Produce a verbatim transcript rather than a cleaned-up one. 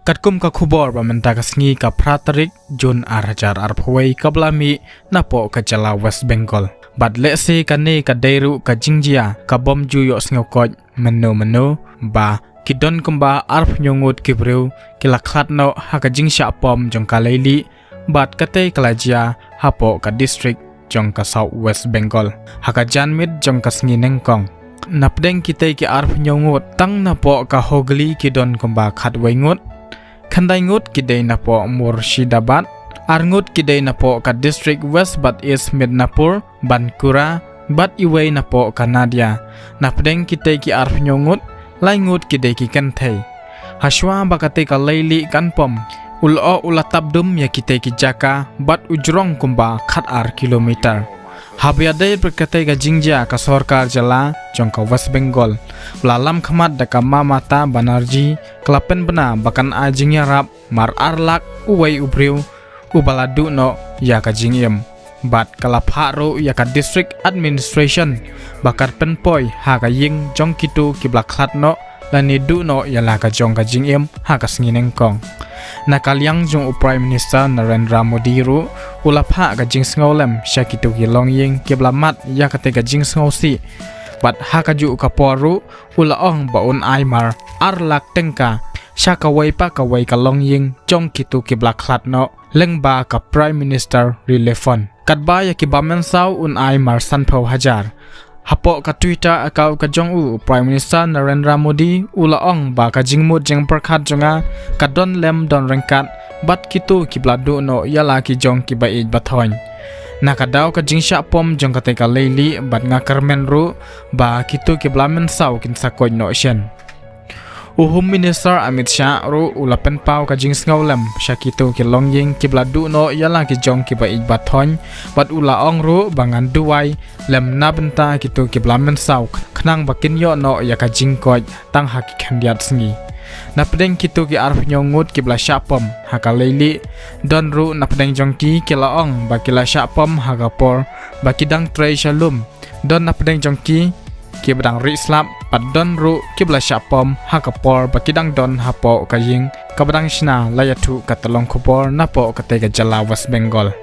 Katkum ka khubor ba mynta ka sngi ka phra tarik Jun ar hajar arphew wei kaba la mih napoh ka jylla West Bengal. Bad lehse kane ka dei ruh ka jingjia ka bym ju ïohsngew koit mynno mynno ba ki don kumba arphew ngut ki briew ki la khlad noh ha ka jingshah pom jong ka leilieh bad katei ka la jia hapoh ka district jong ka South West Bengal ha ka janmiet jong ka sngi nyngkong. Napdeng kitei ki arphew ngut, tang napoh ka Hooghly ki don kumba khatwei ngut, khyndai ngut ki dei napoh Murshidabad, ar ngut ki dei napoh ka district West bad East Midnapur, Bankura, bad iwei napoh ka Nadia. Napdeng kitei ki arphew ngut, lai ngut ki dei ki kynthei. Hashwa ba katei ka leilieh kan pom, u lyoh u la tap dum ïa kitei ki jaka bad u jrong kumba khat ar kilometer. Haba ïadei bad katei ka jingjia, ka sorkar jylla jong ka West Bengal ba la lam khmat da ka Mamata Banerjee ka la pynbna ba kan ai jingïarap mar ar lak uwei u briew uba la duh noh ïa ka jingim. Bad ka la phah ruh ïa ka district administration ba kan pynpoi ha ka ïing jong kito kiba la khlad noh lane duh noh ïa la ka jong ka jingim ha ka sngi nyngkong. Na ka liang jong u Prime Minister Narendra Modi ruh u la phah ka jingsngewlem sha kito ki longïing kiba la mad ïa katei ka jingsngewsih. Bad ha kajuh ka por ruh u la ong ba un ai mar ar lak tyngka sha kawei pa kawei ka longïing jong kito kiba la khlad noh lyngba ka Prime Minister Relief Fund. Katba ïa kiba mynsaw un ai mar sanphew hajar. Hapoh ka Twitter account ka jong u, Prime Minister Narendra Modi u la ong ba ka jingmut jingpyrkhat jong nga ka don lem don ryngkat bad kito kiba la duh noh ïa la ki jong kiba ïeit ba thoiñ. Na ka daw ka jingshah pom jong katei ka leilieh bad nga kyrmen ruh ba kito kiba la mynsaw kin sa koit noh shen. U Home Minister Amit Shah ruh u la pynpaw ka jingsngewlem sha kito ki longïing kiba la duh noh ïa la ki jong kiba ïeit ba thoiñ bad u la ong ruh ba ngan duwai lem na bynta kito kiba la mynsaw khnang ba kin ïoh noh ïa ka jingkoit tang ha ki khyndiat sngi. Napdeng kito ki arphew ngut kiba la shah pom ha ka leilieh, don ruh napdeng jong ki ki la ong ba ki la shah pom ha ka por ba ki dang trei sha lum. Don napdeng jong ki kiba dang rieh slap bad don ruh kiba la shah pom ha ka por ba ki dang don hapoh ka ïing kaba dang shna, la ïathuh ka tyllong khubor napoh katei ka jylla West Bengal.